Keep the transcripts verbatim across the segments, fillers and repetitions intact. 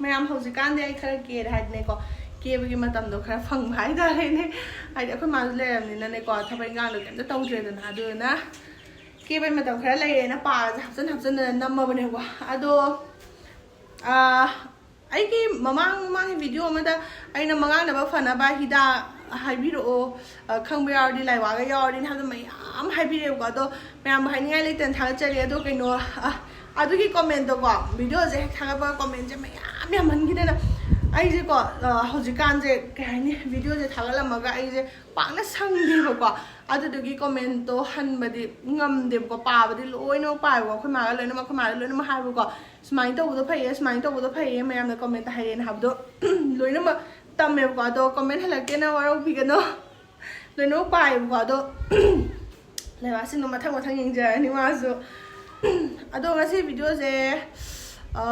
ꯃꯌꯥꯝ, ꯍꯧꯖꯤꯛꯀꯥꯟꯗꯤ ꯑꯩ ꯈꯔ ꯀꯦꯔꯦ ꯍꯥꯏꯗꯤꯅꯦꯀꯣ, ꯀꯦꯕꯒꯤ ꯃꯇꯝꯗꯣ ꯈꯔ ꯐꯪꯕ ꯍꯥꯏꯇꯥꯔꯦꯅꯦ꯫ ꯍꯥꯏꯗꯤ ꯑꯩꯈꯣꯏ ꯃꯥꯁꯨ ꯂꯩꯔꯕꯅꯤꯅꯅꯦꯀꯣ, ꯊꯕꯛ ꯏꯟꯈꯥꯡꯗꯣ ꯀꯩꯝꯇ ꯇꯧꯗ꯭ꯔꯦꯗꯅ, ꯑꯗꯨꯗꯨꯅ ꯀꯦꯕꯩ ꯃꯇꯝ ꯈꯔ ꯂꯩꯔꯦꯅ ꯄꯥꯒꯁꯦ ꯍꯥꯞꯆꯤꯟ ꯍꯥꯞꯆꯤꯟꯗꯅ ꯅꯝꯃꯕꯅꯦꯀꯣ꯫ ꯑꯗꯣ ꯑꯥ, ꯑꯩꯒꯤ ꯃꯃꯥꯡ ꯃꯃꯥꯡꯒꯤ ꯚꯤꯗꯤꯑꯣ ꯑꯃꯗ ꯑꯩꯅ ꯃꯉꯥꯡꯅꯕ ꯐꯅꯕ ꯍꯤꯗꯥꯛ ꯍꯥꯏꯕꯤꯔꯛꯑꯣ, ꯑ, ꯈꯪꯕ ꯌꯥꯎꯔꯗꯤ, ꯂꯥꯏꯋꯥꯒ ꯌꯥꯎꯔꯗꯤ ꯍꯥꯏꯕꯗꯣ ꯃꯌꯥꯝ ꯍꯥꯏꯕꯤꯔꯛꯑꯦꯕꯀꯣ꯫ ꯑꯗꯣ ꯃꯌꯥꯝꯕꯨ ꯍꯥꯏꯅꯤꯡꯉꯥꯏ ꯂꯩꯇꯅ ꯊꯥꯒꯠꯆꯔꯤ꯫ ꯑꯗꯣ ꯀꯩꯅꯣ, ꯑ, ꯑꯗꯨꯒꯤ ꯀꯣꯃꯦꯟꯇꯣꯀꯣ, ꯚꯤꯗꯤꯑꯣꯁꯦ ꯍꯦꯛ ꯊꯥꯒꯠꯄꯒ ꯀꯣꯃꯦꯟꯁꯦ ꯃꯌꯥꯝ ꯌꯥꯝꯃꯟꯈꯤꯗꯅ ꯑꯩꯁꯦꯀꯣ, ꯑ, ꯍꯧꯖꯤꯛꯀꯥꯟꯁꯦ ꯀꯩ ꯍꯥꯏꯅꯤ, ꯚꯤꯗꯤꯑꯣꯁꯦ ꯊꯥꯒꯠꯂꯝꯃꯒ ꯑꯩꯁꯦ ꯄꯥꯛꯅ ꯁꯪꯗꯦꯕꯀꯣ꯫ ꯑꯗꯨꯗꯨꯒꯤ ꯀꯣꯃꯦꯟꯇꯣ ꯍꯟꯕꯗꯤ ꯉꯝꯗꯦꯕꯀꯣ, ꯄꯥꯕꯗꯤ ꯂꯣꯏꯅꯃꯛ ꯄꯥꯏꯕꯀꯣ꯫ ꯑꯩꯈꯣꯏ ꯃꯥꯒ ꯂꯣꯏꯅꯃꯛ, ꯑꯩꯈꯣꯏ ꯃꯥꯒ ꯂꯣꯏꯅꯃꯛ ꯍꯥꯏꯕꯀꯣ, "ꯁꯨꯃꯥꯏꯅ ꯇꯧꯕꯗꯣ ꯐꯩꯌꯦ, ꯁꯨꯃꯥꯏꯅ ꯇꯧꯕꯗꯣ ꯐꯩꯌꯦ, ꯃꯌꯥꯝꯅ ꯀꯣꯃꯦꯟꯇ ꯍꯥꯏꯔꯛꯑꯦꯅ" ꯍꯥꯏꯕꯗꯣ ꯂꯣꯏꯅꯃꯛ ꯇꯝꯃꯦꯕꯀꯣ꯫ ꯑꯗꯣ ꯀꯣꯃꯦꯟ ꯍꯜꯂꯛꯇꯦꯅ ꯋꯥꯔꯧꯕꯤꯒꯅꯣ꯫ ꯂꯣꯏꯅꯃꯛ ꯄꯥꯏꯌꯦꯕꯀꯣ꯫ ꯑꯗꯣ ꯂꯩꯕꯥꯛꯁꯤꯡꯗꯣ ꯃꯊꯪ ꯃꯊꯪ ꯌꯦꯡꯖꯔꯅꯤ ꯃꯥꯁꯨ꯫ ꯑꯗꯣ ꯉꯁꯤ ꯚꯤꯗꯤꯑꯣꯁꯦ, ꯑ,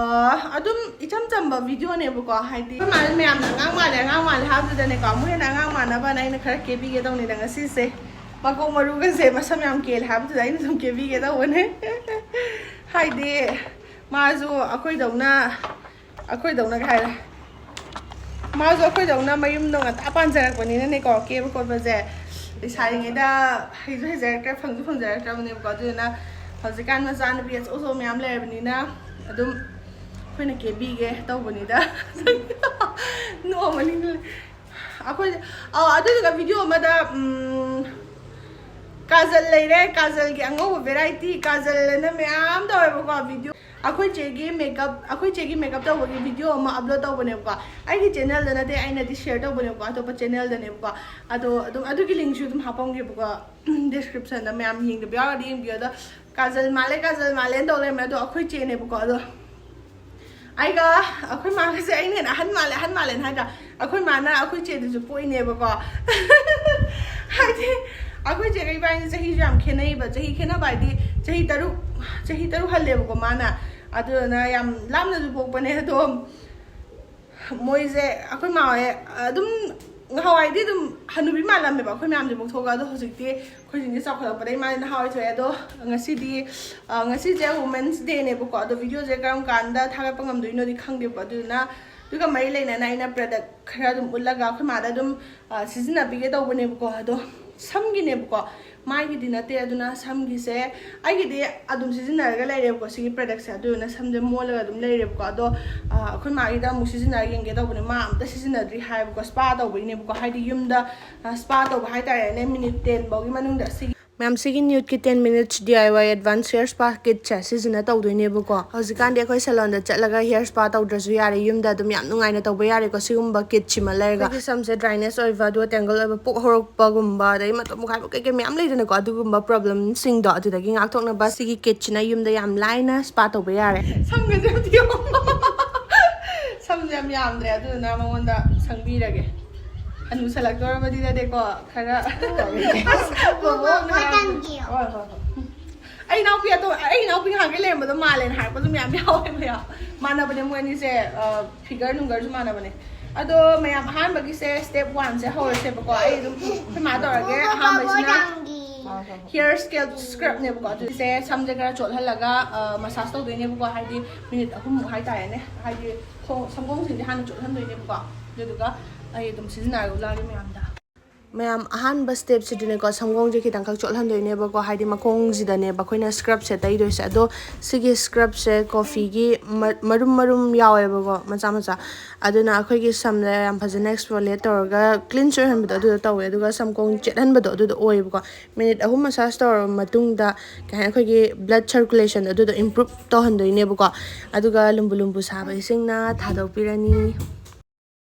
ꯑꯗꯨꯝ ꯏꯆꯝ ꯆꯝꯕ ꯚꯤꯗꯤꯑꯣꯅꯦꯕꯀꯣ꯫ ꯍꯥꯏꯗꯤ ꯑꯩꯈꯣꯏ ꯃꯥꯅ ꯃꯌꯥꯝꯅ "ꯑꯉꯥꯡ ꯃꯥꯜꯂꯦ, ꯑꯉꯥꯡ ꯃꯥꯜꯂꯦ" ꯍꯥꯏꯕꯗꯨꯗꯅꯦꯀꯣ, ꯑꯃꯨꯛ ꯍꯦꯟꯅ ꯑꯉꯥꯡ ꯃꯥꯟꯅꯕꯅ ꯑꯩꯅ ꯈꯔ ꯀꯦꯕꯤꯒꯦ ꯇꯧꯅꯤꯗ ꯉꯁꯤꯁꯦ꯫ ꯃꯀꯣꯛ ꯃꯔꯨꯒꯁꯦ ꯃꯁꯝ ꯌꯥꯝ ꯀꯦꯜꯂꯦ ꯍꯥꯏꯕꯗꯨꯗ ꯑꯩꯅ ꯁꯨꯝ ꯀꯦꯕꯤꯒꯦ ꯇꯧꯕꯅꯦ꯫ ꯍꯥꯏꯗꯤ ꯃꯥꯁꯨ ꯑꯩꯈꯣꯏꯗꯧꯅ, ꯑꯩꯈꯣꯏꯗꯧꯅ ꯀꯩ ꯍꯥꯏꯔꯦ, ꯃꯥꯁꯨ ꯑꯩꯈꯣꯏꯗꯧꯅ ꯃꯌꯨꯝꯗꯣ ꯉꯟꯇꯥ ꯄꯥꯟꯖꯔꯛꯄꯅꯤꯅꯅꯦꯀꯣ, ꯀꯦꯕ ꯈꯣꯠꯄꯁꯦ ꯂꯩꯁꯥꯔꯤꯉꯩꯗ ꯍꯩꯁꯨ ꯍꯩꯖꯔꯛꯇ꯭ꯔꯦ, ꯐꯪꯁꯨ ꯐꯪꯖꯔꯛꯇ꯭ꯔꯕꯅꯦꯕꯀꯣ꯫ ꯑꯗꯨꯗꯨꯅ ꯍꯧꯖꯤꯛꯀꯥꯟ ꯃꯆꯥꯅꯨꯄꯤ ꯑꯆꯧ ꯑꯆꯧꯕ ꯃꯌꯥꯝ ꯂꯩꯔꯕꯅꯤꯅ ꯑꯗꯨꯝ ꯑꯩꯈꯣꯏꯅ ꯀꯦꯕꯤꯒꯦ ꯇꯧꯕꯅꯤꯗ꯫ ꯅꯣꯛꯑꯝꯃꯅꯤ꯫ ꯑꯩꯈꯣꯏ, ꯑ, ꯑꯗꯨꯗꯨꯒ ꯚꯤꯗꯤꯑꯣ ꯑꯃꯗ, ꯎꯝ, ꯀꯥꯖꯜ ꯂꯩꯔꯦ, ꯀꯥꯖꯜꯒꯤ ꯑꯉꯧꯕ ꯚꯦꯔꯥꯏꯇꯤ, ꯀꯥꯖꯜ ꯑꯅ ꯃꯌꯥꯝ ꯇꯧꯋꯦꯕꯀꯣ ꯚꯤꯗꯤꯑꯣ꯫ ꯑꯩꯈꯣꯏ ꯆꯦꯒꯤ ꯃꯦꯀꯞ, ꯑꯩꯈꯣꯏ ꯆꯦꯒꯤ ꯃꯦꯀꯞ ꯇꯧꯕꯒꯤ ꯚꯤꯗꯤꯑꯣ ꯑꯃ ꯑꯞꯂꯣꯗ ꯇꯧꯕꯅꯦꯕꯀꯣ꯫ ꯑꯩꯒꯤ ꯆꯦꯅꯦꯜꯗ ꯅꯠꯇꯦ, ꯑꯩꯅꯗꯤ ꯁꯤꯌꯔ ꯇꯧꯕꯅꯦꯕꯀꯣ, ꯑꯇꯣꯞꯄ ꯆꯦꯅꯦꯜꯗꯅꯦꯕꯀꯣ꯫ ꯑꯗꯣ ꯑꯗꯨꯝ ꯑꯗꯨꯒꯤ ꯂꯤꯡꯁꯨ ꯑꯗꯨꯝ ꯍꯥꯞꯄꯝꯒꯦꯕꯀꯣ, ꯗꯤꯁꯀ꯭ꯔꯤꯞꯁꯟꯗ꯫ ꯃꯌꯥꯝ ꯌꯦꯡꯗꯕ ꯌꯥꯎꯔꯗꯤ ꯌꯦꯡꯕꯤꯌꯣ꯫ ꯑꯗꯣ ꯀꯥꯖꯜ ꯃꯥꯜꯂꯦ, ꯀꯥꯖꯜ ꯃꯥꯜꯂꯦꯅ ꯇꯧ ꯂꯩꯔꯝꯃꯦ꯫ ꯑꯗꯣ ꯑꯩꯈꯣꯏ ꯆꯦꯅꯦꯕꯀꯣ꯫ ꯑꯗꯣ ꯑꯩꯒ ꯑꯩꯈꯣꯏ ꯃꯥꯒꯁꯦ ꯑꯩꯅ ꯍꯦꯟꯅ ꯑꯍꯟ ꯃꯥꯜꯂꯦ, ꯑꯍꯟ ꯃꯥꯜꯂꯦꯅ ꯍꯥꯏꯗ꯭ꯔꯥ? ꯑꯩꯈꯣꯏ ꯃꯥꯅ ꯑꯩꯈꯣꯏ ꯆꯦꯗꯨꯁꯨ ꯄꯣꯛꯏꯅꯦꯕꯀꯣ꯫ ꯍꯥꯏꯗꯤ ꯑꯩꯈꯣꯏ ꯆꯦꯒ ꯏꯕꯥꯅꯤꯁꯦ ꯆꯍꯤꯁꯨ ꯌꯥꯝ ꯈꯦꯠꯅꯩꯕ꯫ ꯆꯍꯤ ꯈꯦꯠꯅꯕ ꯍꯥꯏꯗꯤ ꯆꯍꯤ ꯇꯔꯨꯛ, ꯆꯍꯤ ꯇꯔꯨꯛ ꯍꯜꯂꯦꯕꯀꯣ ꯃꯥꯅ꯫ ꯑꯗꯨꯗꯨꯅ ꯌꯥꯝ ꯂꯥꯞꯅꯁꯨ ꯄꯣꯛꯄꯅꯦ꯫ ꯑꯗꯣ ꯃꯣꯏꯁꯦ, ꯑꯩꯈꯣꯏ ꯃꯥ ꯍꯣꯏ ꯑꯗꯨꯝ ꯉꯍꯥꯟꯋꯥꯏꯗꯤ ꯑꯗꯨꯝ ꯍꯅꯨꯕꯤ ꯃꯥꯜꯂꯝꯃꯦꯕ ꯑꯩꯈꯣꯏ ꯃꯌꯥꯝꯁꯦ ꯄꯣꯛꯊꯣꯛꯑꯒ, ꯑꯗꯣ ꯍꯧꯖꯤꯛꯇꯤ ꯑꯩꯈꯣꯏꯁꯤꯡꯁꯦ ꯆꯥꯎꯈꯠꯂꯛꯄꯗꯒꯤ ꯃꯥꯁꯦ ꯅꯍꯥ ꯑꯣꯏꯊꯣꯛꯑꯦ꯫ ꯑꯗꯣ ꯉꯁꯤꯗꯤ, ꯑ, ꯉꯁꯤꯁꯦ Women's Dayꯅꯦꯕꯀꯣ꯫ ꯑꯗꯣ videoꯁꯦ ꯀꯔꯝ ꯀꯥꯟꯗ ꯊꯥꯒꯠꯄ ꯉꯝꯗꯣꯏꯅꯣꯗꯤ ꯈꯪꯗꯦꯕꯀꯣ꯫ ꯑꯗꯨꯗꯨꯅ ꯑꯗꯨꯒ ꯃꯔꯤ ꯂꯩꯅꯅ ꯑꯩꯅ product ꯈꯔ ꯑꯗꯨꯝ ꯎꯠꯂꯒ ꯑꯩꯈꯣꯏ ꯃꯥꯗ ꯑꯗꯨꯝ, ꯑ, ꯁꯤꯖꯤꯟꯅꯕꯤꯒꯦ ꯇꯧꯕꯅꯦꯕꯀꯣ꯫ ꯑꯗꯣ ꯁꯝꯒꯤꯅꯦꯕꯀꯣ, ꯃꯥꯏꯒꯤꯗꯤ ꯅꯠꯇꯦ꯫ ꯑꯗꯨꯅ ꯁꯝꯒꯤꯁꯦ ꯑꯩꯒꯤꯗꯤ ꯑꯗꯨꯝ ꯁꯤꯖꯤꯟꯅꯔꯒ ꯂꯩꯔꯦꯕꯀꯣ, ꯁꯤꯒꯤ productꯁꯦ꯫ ꯑꯗꯨꯗꯨꯅ ꯁꯝꯁꯦ ꯃꯣꯜꯂꯒ ꯑꯗꯨꯝ ꯂꯩꯔꯦꯕꯀꯣ꯫ ꯑꯗꯣ, ꯑ, ꯑꯩꯈꯣꯏ ꯃꯥꯒꯤꯗ ꯑꯃꯨꯛ ꯁꯤꯖꯤꯟꯅꯔ ꯌꯦꯡꯒꯦ ꯇꯧꯕꯅꯦ, ꯃꯥ ꯑꯝꯇ ꯁꯤꯖꯤꯟꯅꯗ꯭ꯔꯤ ꯍꯥꯏꯕꯀꯣ꯫ Spa ꯇꯧꯕꯒꯤꯅꯦꯕꯀꯣ, ꯍꯥꯏꯗꯤ ꯌꯨꯝꯗ, ꯑ, spa ꯇꯧꯕ ꯍꯥꯏꯇꯥꯔꯦꯅꯦ, minute ten ꯐꯥꯎꯒꯤ ꯃꯅꯨꯡꯗ꯫ ꯁꯤꯒꯤ ꯃꯌꯥꯝ, ꯁꯤꯒꯤ Nude Kitten Minutes D I Y Advanced Hair Spa Kitꯁꯦ ꯁꯤꯖꯤꯟꯅ ꯇꯧꯗꯣꯏꯅꯦꯕꯀꯣ꯫ ꯍꯧꯖꯤꯛꯀꯥꯟꯗꯤ ꯑꯩꯈꯣꯏ salonꯗ ꯆꯠꯂꯒ hair spa ꯇꯧꯗ꯭ꯔꯁꯨ ꯌꯥꯔꯦ, ꯌꯨꯝꯗ ꯑꯗꯨꯝ ꯌꯥꯝ ꯅꯨꯡꯉꯥꯏꯅ ꯇꯧꯕ ꯌꯥꯔꯦꯀꯣ꯫ ꯁꯤꯒꯨꯝꯕ kitꯁꯤꯃ ꯂꯩꯔꯒ ꯑꯩꯈꯣꯏꯒꯤ ꯁꯝꯁꯦ dryness ꯑꯣꯏꯕ, ꯑꯗꯨꯒ tangle ꯑꯣꯏꯕ, ꯄꯣꯛ ꯍꯧꯔꯛꯄꯒꯨꯝꯕ, ꯑꯗꯩ ꯃꯇꯣꯛ ꯃꯈꯥꯏꯕ ꯀꯩꯀꯩ ꯃꯌꯥꯝ ꯂꯩꯗꯅꯀꯣ, ꯑꯗꯨꯒꯨꯝꯕ problemꯁꯤꯡꯗꯣ ꯑꯗꯨꯗꯒꯤ ꯉꯥꯛꯊꯣꯛꯅꯕ ꯁꯤꯒꯤ kitꯁꯤꯅ ꯌꯨꯝꯗ ꯌꯥꯝ ꯂꯥꯏꯅ spa ꯇꯧꯕ ꯌꯥꯔꯦ꯫ ꯁꯝꯒꯁꯦ ꯑꯝꯇ ꯌꯦꯡꯉꯣ꯫ ꯁꯝꯁꯦ ꯌꯥꯝ ꯌꯥꯝꯗ꯭ꯔꯦ, ꯑꯗꯨꯗꯨꯅ ꯃꯉꯣꯟꯗ ꯁꯪꯕꯤꯔꯒꯦ꯫ ꯍꯅꯨꯁꯜꯂꯛꯇꯣꯔꯕꯗꯤ ꯅꯠꯇꯦꯀꯣ, ꯈꯔ ꯕꯣꯕꯣꯛ ꯅꯍꯥ-, ꯍꯣꯏ, ꯍꯣꯏ, ꯍꯣꯏ꯫ ꯑꯩ ꯏꯅꯥꯎꯄꯤ ꯑꯇꯣ-, ꯑꯩ ꯏꯅꯥꯎꯄꯤ ꯉꯍꯥꯟꯒꯩ ꯂꯩꯔꯝꯕꯗꯣ ꯃꯥꯜꯂꯦꯅ ꯍꯥꯏꯔꯛꯄꯁꯨ ꯃꯌꯥꯝ ꯌꯥꯎꯋꯦ ꯃꯌꯥꯝ꯫ ꯃꯥꯟꯅꯕꯅꯦ ꯃꯣꯏ ꯑꯅꯤꯁꯦ, ꯑ, figure ꯅꯨꯡꯒꯔꯁꯨ ꯃꯥꯟꯅꯕꯅꯦ꯫ ꯑꯗꯣ ꯃꯌꯥꯝ, ꯑꯍꯥꯟꯕꯒꯤꯁꯦ step oneꯁꯦ ꯍꯧꯔꯁꯦꯕꯀꯣ꯫ ꯑꯩ ꯑꯗꯨꯝ ꯑꯩꯈꯣꯏ ꯃꯥ ꯇꯧꯔꯒꯦ꯫ ꯑꯍꯥꯟꯕꯁꯤꯅ ꯍꯣꯏ, ꯍꯣꯏ, ꯍꯣꯏ꯫ Hair scalp scrubꯅꯦꯕꯀꯣ꯫ ꯑꯗꯨꯁꯦ ꯁꯝꯁꯦ ꯈꯔ ꯆꯣꯠꯍꯜꯂꯒ, ꯑ, massage ꯇꯧꯗꯣꯏꯅꯦꯕꯀꯣ꯫ ꯍꯥꯏꯗꯤ minute ꯑꯍꯨꯝꯃꯨꯛ ꯍꯥꯏꯇꯥꯔꯦꯅꯦ꯫ ꯍꯥꯏꯗꯤ ꯈꯣꯡ-, ꯁꯝꯈꯣꯡꯁꯤꯡꯁꯦ ꯍꯥꯟꯅ ꯆꯣꯠꯍꯟꯗꯣꯏꯅꯦꯕꯀꯣ꯫ ꯑꯗꯨꯗꯨꯒ ꯑꯩ ꯑꯗꯨꯝ ꯁꯤꯖꯤꯟꯅꯔꯒ ꯎꯠꯂꯛꯑꯒꯦ ꯃꯌꯥꯝꯗ꯫ ꯃꯌꯥꯝ, ꯑꯍꯥꯟꯕ stepꯁꯤꯗꯤꯅꯦꯀꯣ, ꯁꯝꯈꯣꯡꯁꯦ ꯈꯤꯇꯪꯈꯛ ꯆꯣꯠꯍꯟꯗꯣꯏꯅꯦꯕꯀꯣ, ꯍꯥꯏꯗꯤ ꯃꯈꯣꯡꯁꯤꯗꯅꯦꯕ ꯑꯩꯈꯣꯏꯅ scrubꯁꯦ ꯇꯩꯗꯣꯏꯁꯦ꯫ ꯑꯗꯣ ꯁꯤꯒꯤ scrubꯁꯦ coffeeꯒꯤ ꯃ-, ꯃꯔꯨꯝ ꯃꯔꯨꯝ ꯌꯥꯎꯋꯦꯕꯀꯣ, ꯃꯆꯥ ꯃꯆꯥ꯫ ꯑꯗꯨꯅ ꯑꯩꯈꯣꯏꯒꯤ ꯁꯝꯗ ꯌꯥꯝ ꯐꯖꯅ exfoliate ꯇꯧꯔꯒ cleanse ꯑꯣꯏꯍꯟꯕꯗꯣ ꯑꯗꯨꯗꯣ ꯇꯧꯋꯦ꯫ ꯑꯗꯨꯒ ꯁꯝꯈꯣꯡ ꯆꯦꯠꯍꯟꯕꯗꯣ ꯑꯗꯨꯗꯣ ꯑꯣꯏꯌꯦꯕꯀꯣ꯫ Minute ꯑꯍꯨꯝ massage ꯇꯧꯔꯕ ꯃꯇꯨꯡꯗ, ꯀꯩ ꯍꯥꯏꯅꯤ, ꯑꯩꯈꯣꯏꯒꯤ blood circulation ꯑꯗꯨꯗꯣ improve ꯇꯧꯍꯟꯗꯣꯏꯅꯦꯕꯀꯣ꯫ ꯑꯗꯨꯒ ꯂꯨꯝꯕꯨ ꯂꯨꯝꯕꯨ ꯁꯥꯕ ꯏꯁꯤꯡꯅ ꯊꯥꯗꯣꯛꯄꯤꯔꯅꯤ꯫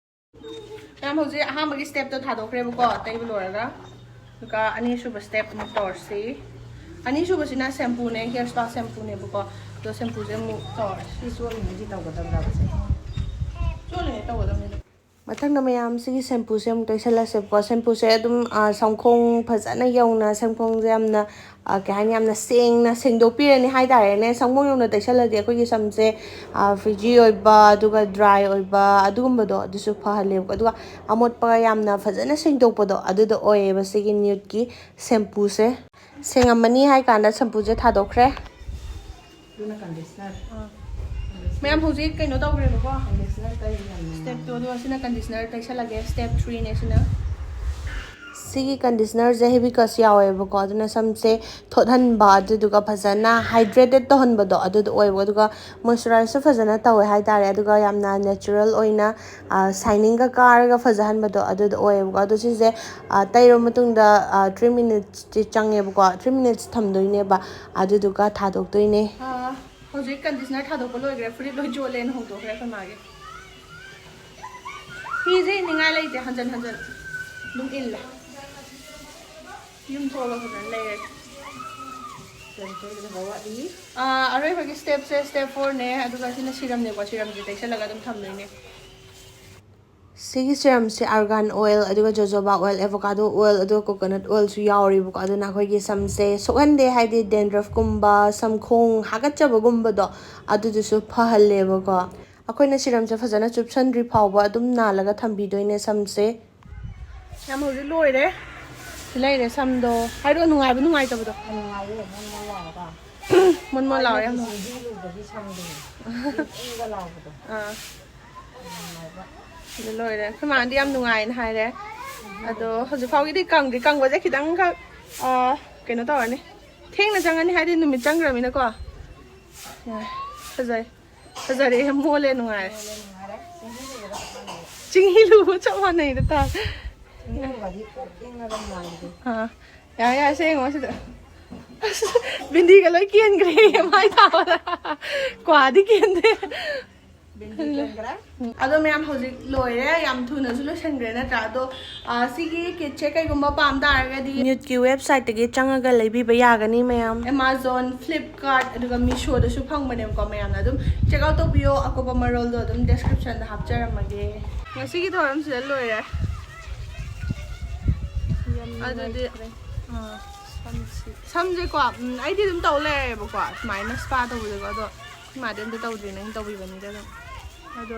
ꯃꯌꯥꯝ, ꯍꯧꯖꯤꯛ ꯑꯍꯥꯟꯕꯒꯤ stepꯇꯣ ꯊꯥꯗꯣꯛꯈ꯭ꯔꯦꯕꯀꯣ, ꯇꯩꯕ ꯂꯣꯏꯔꯒ꯫ ꯑꯗꯨꯒ ꯑꯅꯤꯁꯨꯕ step ꯑꯃꯨꯛ ꯇꯧꯔꯁꯤ꯫ ꯑꯅꯤꯁꯨꯕꯁꯤꯅ shampooꯅꯦ, hair spa shampooꯅꯦꯕꯀꯣ꯫ ꯑꯗꯣ shampooꯁꯦ ꯑꯃꯨꯛ ꯇꯧꯔꯁꯤ꯫ ꯁꯤ ꯆꯣꯠꯂꯤꯉꯩꯒꯤ ꯇꯧꯒꯗꯕ꯭ꯔꯕ ꯁꯦ? ꯆꯣꯠꯂꯤꯉꯩ ꯇꯧꯒꯗꯕꯅꯤꯗ꯫ ꯃꯊꯪꯗ ꯃꯌꯥꯝ ꯁꯤꯒꯤ ꯁꯦꯝꯄꯨꯁꯦ ꯑꯃꯨꯛ ꯇꯩꯁꯜꯂꯁꯦꯕꯀꯣ꯫ ꯁꯦꯝꯄꯨꯁꯦ ꯑꯗꯨꯝ, ꯑ, ꯁꯝꯈꯣꯡ ꯐꯖꯅ ꯌꯧꯅ, ꯁꯝꯈꯣꯡꯁꯦ ꯌꯥꯝꯅ, ꯑ, ꯀꯩ ꯍꯥꯏꯅꯤ, ꯌꯥꯝꯅ ꯁꯦꯡꯅ ꯁꯦꯡꯗꯣꯛꯄꯤꯔꯅꯤ ꯍꯥꯏꯇꯥꯔꯦꯅꯦ꯫ ꯁꯝꯈꯣꯡ ꯌꯧꯅ ꯇꯩꯁꯜꯂꯗꯤ ꯑꯩꯈꯣꯏꯒꯤ ꯁꯝꯁꯦ, ꯑ, ꯐ꯭ꯔꯤꯖꯤ ꯑꯣꯏꯕ, ꯑꯗꯨꯒ ꯗ꯭ꯔꯥꯏ ꯑꯣꯏꯕ, ꯑꯗꯨꯒꯨꯝꯕꯗꯣ ꯑꯗꯨꯁꯨ ꯐꯍꯜꯂꯦꯕꯀꯣ꯫ ꯑꯗꯨꯒ ꯑꯃꯣꯠꯄ ꯌꯥꯝꯅ ꯐꯖꯅ ꯁꯦꯡꯗꯣꯛꯄꯗꯣ ꯑꯗꯨꯗꯣ ꯑꯣꯏꯌꯦꯕ ꯁꯤꯒꯤ ꯅ꯭ꯌꯨꯠꯀꯤ ꯁꯦꯝꯄꯨꯁꯦ꯫ ꯁꯦꯡꯉꯝꯃꯅꯤ ꯍꯥꯏ ꯀꯥꯟꯗ ꯁꯦꯝꯄꯨꯁꯦ ꯊꯥꯗꯣꯛꯈ꯭ꯔꯦ꯫ ꯑꯗꯨꯅ ꯀꯟꯗꯤꯁꯅꯔ꯫ ꯃꯌꯥꯝ ꯍꯧꯖꯤꯛ ꯀꯩꯅꯣ ꯇꯧꯈ꯭ꯔꯦꯕꯀꯣ꯫ ꯀꯟꯗꯤꯁꯅꯔ ꯇꯩꯔꯤ ꯌꯥꯝꯅ꯫ ꯁ꯭ꯇꯦꯞ ꯇꯨ, ꯑꯗꯨꯒ ꯁꯤꯅ ꯀꯟꯗꯤꯁꯅꯔ ꯇꯩꯁꯜꯂꯒꯦ꯫ ꯁ꯭ꯇꯦꯞ ꯊ꯭ꯔꯤꯅꯦ ꯁꯤꯅ꯫ ꯁꯤꯒꯤ ꯀꯟꯗꯤꯁꯅꯔꯁꯦ ꯍꯤꯕꯤꯀꯁ ꯌꯥꯎꯋꯦꯕꯀꯣ, ꯑꯗꯨꯅ ꯁꯝꯁꯦ ꯊꯣꯠꯍꯟꯕ, ꯑꯗꯨꯗꯨꯒ ꯐꯖꯅ ꯍꯥꯏꯗ꯭ꯔꯦꯇꯦꯠ ꯇꯧꯍꯟꯕꯗꯣ ꯑꯗꯨꯗꯣ ꯑꯣꯏꯌꯦꯕꯀꯣ꯫ ꯑꯗꯨꯒ ꯃꯣꯏꯆꯔꯥꯏꯖꯁꯨ ꯐꯖꯅ ꯇꯧꯋꯦ ꯍꯥꯏꯇꯥꯔꯦ꯫ ꯑꯗꯨꯒ ꯌꯥꯝꯅ ꯅꯦꯆꯔꯦꯜ ꯑꯣꯏꯅ, ꯑ, ꯁꯥꯏꯅꯤꯡꯒ ꯀꯥꯔꯒ ꯐꯖꯍꯟꯕꯗꯣ ꯑꯗꯨꯗꯣ ꯑꯣꯏꯌꯦꯕꯀꯣ꯫ ꯑꯗꯣ ꯁꯤꯁꯦ, ꯑ, ꯇꯩꯔꯕ ꯃꯇꯨꯡꯗ, ꯑ, ꯊ꯭ꯔꯤ ꯃꯤꯅꯤꯠꯁꯇꯤ ꯆꯪꯉꯦꯕꯀꯣ꯫ ꯊ꯭ꯔꯤ ꯃꯤꯅꯤꯠꯁ ꯊꯝꯗꯣꯏꯅꯦꯕ, ꯑꯗꯨꯗꯨꯒ ꯊꯥꯗꯣꯛꯇꯣꯏꯅꯦ꯫ ꯑ, ꯍꯧꯖꯤꯛ ꯀꯟꯗꯤꯁꯅꯔ ꯊꯥꯗꯣꯛꯄ ꯂꯣꯏꯈ꯭ꯔꯦ꯫ ꯐꯨꯔꯤꯠ ꯂꯣꯏ ꯆꯣꯠꯂꯦꯅ ꯍꯣꯡꯗꯣꯛꯈ꯭ꯔꯦ ꯑꯩꯈꯣꯏ ꯃꯥꯒꯤ꯫ ꯐꯤꯁꯦ ꯏꯅꯤꯡꯉꯥꯏ ꯂꯩꯇꯦ, ꯍꯟꯖꯟ ꯍꯟꯖꯟ ꯑꯗꯨꯝ ꯏꯜꯂꯦ꯫ ꯌꯨꯝ ꯊꯣꯛꯑꯒ ꯐꯖꯅ ꯂꯩꯔꯒꯦ꯫ ꯀꯔꯤ ꯀꯔꯤ ꯂꯩꯍꯧ ꯋꯥꯠꯂꯤ? ꯑꯥ, ꯑꯔꯣꯏꯕꯒꯤ ꯁ꯭ꯇꯦꯞꯁꯦ ꯁ꯭ꯇꯦꯞ ꯐꯣꯔꯅꯦ, ꯑꯗꯨꯒ ꯁꯤꯅ ꯁꯤꯔꯝꯅꯦꯀꯣ, ꯁꯤꯔꯝꯁꯦ ꯇꯩꯁꯜꯂꯒ ꯑꯗꯨꯝ ꯊꯝꯗꯣꯏꯅꯦ꯫ ꯁꯤꯒꯤ ꯁꯤꯔꯝꯁꯦ ꯑꯥꯔꯒꯥꯟ ꯑꯣꯏꯜ, ꯑꯗꯨꯒ ꯖꯣꯖꯣꯕꯥ ꯑꯣꯏꯜ, ꯑꯦꯚꯣꯀꯥꯗꯣ ꯑꯣꯏꯜ, ꯑꯗꯨꯒ ꯀꯣꯀꯣꯅꯠ ꯑꯣꯏꯜꯁꯨ ꯌꯥꯎꯔꯤꯕꯀꯣ꯫ ꯑꯗꯨꯅ ꯑꯩꯈꯣꯏꯒꯤ ꯁꯝꯁꯦ ꯁꯣꯛꯍꯟꯗꯦ, ꯍꯥꯏꯗꯤ ꯗꯦꯟꯗ꯭ꯔꯐꯀꯨꯝꯕ, ꯁꯝꯈꯣꯡ ꯍꯥꯀꯠꯆꯕꯒꯨꯝꯕꯗꯣ ꯑꯗꯨꯗꯨꯁꯨ ꯐꯍꯜꯂꯦꯕꯀꯣ꯫ ꯑꯩꯈꯣꯏꯅ ꯁꯤꯔꯝꯁꯦ ꯐꯖꯅ ꯆꯨꯞꯁꯟꯗ꯭ꯔꯤ ꯐꯥꯎꯕ ꯑꯗꯨꯝ ꯅꯥꯜꯂꯒ ꯊꯝꯕꯤꯗꯣꯏꯅꯦ ꯁꯝꯁꯦ꯫ ꯌꯥꯝ ꯍꯧꯖꯤꯛ ꯂꯣꯏꯔꯦ꯫ ꯁꯤ ꯂꯩꯔꯦ ꯁꯝꯗꯣ꯫ ꯍꯥꯏꯔꯛꯑꯣ, ꯅꯨꯡꯉꯥꯏꯕ ꯅꯨꯡꯉꯥꯏꯇꯕꯗꯣ꯫ ꯌꯥꯝ ꯅꯨꯡꯉꯥꯏꯌꯦ, ꯃꯣꯟ ꯃꯣꯟ ꯂꯥꯎꯔꯒ꯫ ꯃꯣꯟ ꯃꯣꯟ ꯂꯥꯎꯔꯦ ꯌꯥꯝ꯫ ꯍꯥꯟꯅꯒꯤ ꯁꯤꯡꯗꯤ ꯂꯨꯕꯒꯤ ꯁꯝꯗꯨꯅꯦ꯫ ꯏꯪ ꯏꯪꯒ ꯂꯥꯎꯕꯗꯣ꯫ ꯑꯥ꯫ ꯌꯥꯝ ꯅꯨꯡꯉꯥꯏꯕ꯫ ꯑꯗꯨ ꯂꯣꯏꯔꯦ꯫ ꯑꯩꯈꯣꯏ ꯃꯥꯅꯗꯤ ꯌꯥꯝ ꯅꯨꯡꯉꯥꯏꯅ ꯍꯥꯏꯔꯦ꯫ ꯑꯗꯣ ꯍꯧꯖꯤꯛ ꯐꯥꯎꯒꯤꯗꯤ ꯀꯪꯗ꯭ꯔꯤ꯫ ꯀꯪꯕꯁꯦ ꯈꯤꯇꯪꯈꯛ, ꯑꯥ, ꯀꯩꯅꯣ ꯇꯧꯔꯅꯤ꯫ ꯊꯦꯡꯅ ꯆꯪꯉꯅꯤ ꯍꯥꯏꯗꯤ ꯅꯨꯃꯤꯠ ꯆꯪꯈ꯭ꯔꯃꯤꯅꯀꯣ꯫ ꯌꯥꯔꯦ꯫ ꯐꯖꯩ꯫ ꯐꯖꯔꯦ, ꯃꯣꯜꯂꯦ, ꯅꯨꯡꯉꯥꯏꯔꯦ꯫ ꯃꯣꯜꯂꯦ, ꯅꯨꯡꯉꯥꯏꯔꯦ꯫ ꯆꯤꯡꯍꯤ ꯂꯨꯕꯒ ꯆꯞ ꯃꯥꯟꯅꯩꯌꯦ꯫ ꯆꯤꯡꯍꯤ ꯂꯨꯕ ꯆꯞ ꯃꯥꯟꯅꯩꯗ ꯇꯥꯔꯦ꯫ ꯆꯤꯡꯍꯤ ꯂꯨꯕꯗꯤ ꯀꯣꯛ ꯏꯪꯉꯒ ꯅꯨꯡꯉꯥꯏꯕꯗꯣ꯫ ꯑꯥ, ꯌꯥꯔꯦ, ꯌꯥꯔꯦ, ꯁꯦ ꯌꯦꯡꯉꯣ ꯁꯤꯗ꯫ ꯑꯁ, ꯕꯤꯟꯗꯤꯒ ꯂꯣꯏ ꯀꯦꯟꯈ꯭ꯔꯦ, ꯃꯥꯏ ꯇꯥꯕꯗ꯫ ꯀ꯭ꯋꯥꯗꯤ ꯀꯦꯟꯗꯦ꯫ ꯑꯗꯣ ꯃꯌꯥꯝ, ꯍꯧꯖꯤꯛ ꯂꯣꯏꯔꯦ, ꯌꯥꯝ ꯊꯨꯅꯁꯨ ꯂꯣꯏꯁꯟꯈ꯭ꯔꯦ ꯅꯠꯇ꯭ꯔꯥ? ꯑꯗꯣ, ꯑ, ꯁꯤꯒꯤ kitꯁꯦ ꯀꯩꯒꯨꯝꯕ ꯄꯥꯝ ꯇꯥꯔꯒꯗꯤ ꯅ꯭ꯌꯨꯠꯀꯤ websiteꯇꯒꯤ ꯆꯪꯉꯒ ꯂꯩꯕꯤꯕ ꯌꯥꯒꯅꯤ ꯃꯌꯥꯝ꯫ Amazon, Flipkart, ꯑꯗꯨꯒ Mishoꯗꯁꯨ ꯐꯪꯕꯅꯦꯕꯀꯣ꯫ ꯃꯌꯥꯝꯅ ꯑꯗꯨꯝ check out ꯇꯧꯕꯤꯌꯣ꯫ ꯑꯀꯨꯞꯄ ꯃꯔꯣꯜꯗꯣ ꯑꯗꯨꯝ descriptionꯗ ꯍꯥꯞꯆꯔꯝꯃꯒꯦ꯫ ꯉꯁꯤꯒꯤ ꯊꯧꯔꯝꯁꯤꯗ ꯂꯣꯏꯔꯦ꯫ ꯑꯗꯨꯗꯤ, ꯑꯥ, ꯁꯝꯁꯦꯀꯣ, ꯎꯝ, ꯑꯩꯗꯤ ꯑꯗꯨꯝ ꯇꯧ ꯂꯩꯔꯦꯕꯀꯣ, ꯁꯨꯃꯥꯏꯅ spa ꯇꯧꯕꯗꯀꯣ꯫ ꯑꯗꯣ ꯑꯩꯈꯣꯏ ꯃꯥꯗꯤ ꯑꯝꯇ ꯇꯧꯗ꯭ꯔꯤꯅ ꯑꯩꯅ ꯇꯧꯕꯤꯕꯅꯤꯗ ꯑꯗꯨꯝ꯫ ꯑꯗꯣ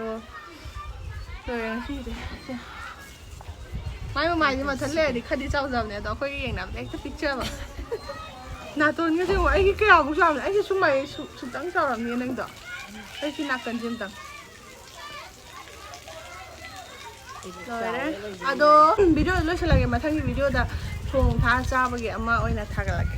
ꯂꯣꯏꯔꯦ ꯉꯁꯤꯒꯤꯗꯤ꯫ ꯃꯥꯏ ꯃꯃꯥꯏꯗꯤ ꯃꯊꯟ ꯂꯩꯔꯗꯤ ꯈꯔꯗꯤ ꯆꯥꯎꯖꯕꯅꯦ, ꯑꯗꯣ ꯑꯩꯈꯣꯏꯒ ꯌꯦꯡꯅꯕꯗ ꯍꯦꯛꯇ ꯄꯤꯛꯆꯕ꯫ ꯅꯥꯇꯣꯟꯒꯁꯦ ꯌꯦꯡꯉꯣ, ꯑꯩꯒꯤ ꯀꯌꯥꯃꯨꯛ ꯆꯥꯎꯔꯝꯅꯤ? ꯑꯩꯒꯤ ꯁꯨꯃꯥꯏ ꯁꯨ-, ꯁꯨꯛꯇꯪ ꯆꯥꯎꯔꯝꯅꯤ ꯅꯪꯗꯣ꯫ ꯑꯩ ꯁꯤ ꯅꯥꯀꯟꯁꯦ ꯑꯝꯇꯪ꯫ ꯂꯣꯏꯔꯦ꯫ ꯑꯗꯣ videoꯗ ꯂꯣꯏꯁꯤꯜꯂꯒꯦ, ꯃꯊꯪꯒꯤ videoꯗ ꯊꯣꯡ ꯊꯥꯛꯑ ꯆꯥꯕꯒꯤ ꯑꯃ ꯑꯣꯏꯅ ꯊꯥꯒꯠꯂꯛꯀꯦ꯫